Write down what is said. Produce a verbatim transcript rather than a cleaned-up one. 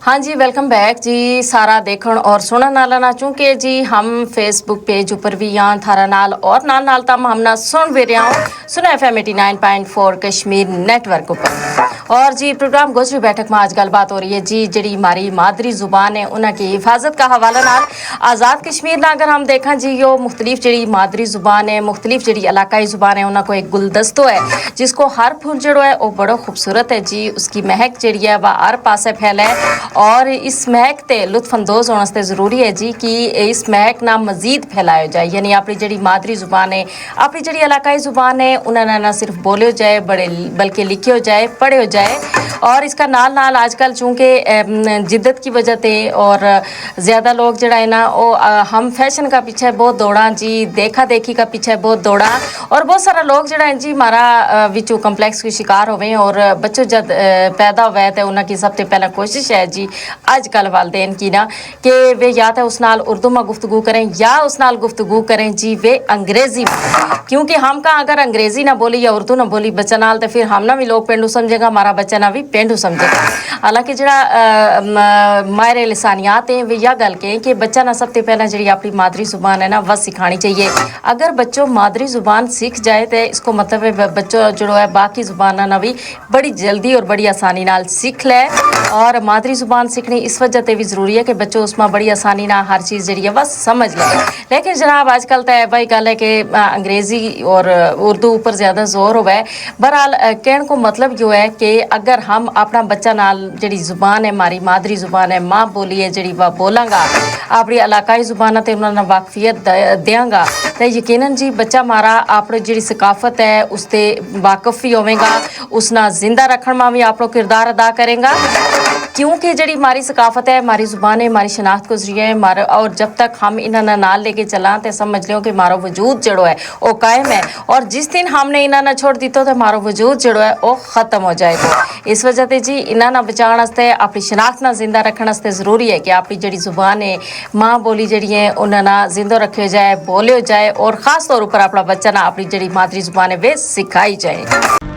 ہاں جی، ویلکم بیک جی۔ سارا دیکھن اور سنن نالا نا چونکہ جی ہم فیس بک پیج اپر وی آں تھارا نال اور نال نال تم ہم نا سن وی رہیا ہوں۔ سنو ایف ایم ایٹی نائن پوائنٹ فور کشمیر نیٹ ورک اپر۔ اور جی پروگرام گوجری بیٹھک ما آج گل بات ہو رہی ہے جی جڑی ہماری مادری زبان ہے انہاں کی حفاظت کا حوالہ نال۔ آزاد کشمیر نا اگر ہم دیکھاں جی یو مختلف جڑی مادری زبان ہے مختلف جڑی علاقائی زبان ہے انہاں کو ایک گلدستو ہے، جس کو ہر پھول جڑو ہے وہ بڑو خوبصورت ہے جی اس کی مہک جڑی ہے وہ ہر پاسے پھیلے۔ اور اس مہک تے لطف اندوز ہونا سے ضروری ہے جی کہ اس مہک نا مزید پھیلایا جائے یعنی اپنی جڑی مادری زبان ہے، اپنی جڑی علاقائی زبان ہے انہاں نا نہ صرف بولیو جائے بلکہ لکھیو جائے پڑھیو جائے۔ اور اس کا نال نال آج کل چونکہ جدت کی وجہ تے اور زیادہ لوگ جڑا ہے نا وہ ہم فیشن کا پیچھے بہت دوڑاں جی دیکھا دیکھی کا پیچھے بہت دوڑاں۔ اور بہت سارا لوگ جڑا ہے جی ہمارا وچو کمپلیکس کو شکار ہوویں اور بچو جد پیدا ہووے تے انہاں کی سب تے پہلا کوشش ہے جی اج کل والدین کی نا کہ ویہ یا تے اس نال اردو ما گفتگو کریں یا اس نال گفتگو کریں جی ویہ انگریزی ما۔ کیونکہ ہم کا اگر انگریزی نا بولی یا اردو نا بولی بچہ نال تے پھر ہم نا وی لوگ پینڈو سمجھے گا ہمارا بچہ نا وی پینڈو سمجھے گا۔ حالانکہ جڑا ماہر لسانیات ہیں ویہ یا گل کہیں کہ بچہ نا سب تے پہلا جڑی اپنی مادری زبان ہے نا وہ سکھانی چاہیے۔ اگر بچو مادری زبان سیکھ جائے تے اس کو مطلب ہے بچو جڑو ہے باقی زبان نا وی بڑی جلدی اور بڑی آسانی نال سیکھ لے۔ اور مادری زبان سیکھنی اس وجہ تے وی ضروری ہے کہ بچو اس ما بڑی آسانی نال ہر چیز جڑی ہے وہ سمجھ لے۔ لیکن جناب آج کل تے واہی گل ہے کہ انگریزی اور اردو اپر زیادہ زور ہووے۔ بہرحال کہن کو مطلب یوہ ہے کہ اگر ہم اپنا بچہ نال جڑی زبان ہے ہماری مادری زبان ہے ماں بولی ہے جڑی وہ بولاں گا، اپنی علاقائی زباناں تے انہاں نا واقفیت دیاں گا، تے یقینا جی بچہ ہمارا اپنی جڑی ثقافت ہے اس تے واقف وی ہوویں گا، اس نا زندہ رکھن ما وی اپنو کردار ادا کریں گا۔ کیونکہ جڑی ہماری ثقافت ہے ہماری زبان ہے ہماری شناخت کو ذریعہ ہے اور جب تک ہم انہاں نا نال لے کے چلاں تے سمجھ لیوں کہ ہمارا وجود جڑو ہے وہ قائم ہے۔ اور جس دن ہم نے انہاں نا چھوڑ دیتو تے ہمارا وجود جڑو ہے وہ ختم ہو جائے گو۔ اس وجہ تے جی انہاں نا بچان واسطے اپنی شناخت نا زندہ رکھن واسطے ضروری ہے کہ اپنی جڑی زبان ہے ماں بولی جڑی ہے انہاں نا زندو رکھیو جائے بولیو جائے اور خاص طور اپر اپنا بچہ نا اپنی جڑی مادری زبان ہے وہ سکھائی جائے۔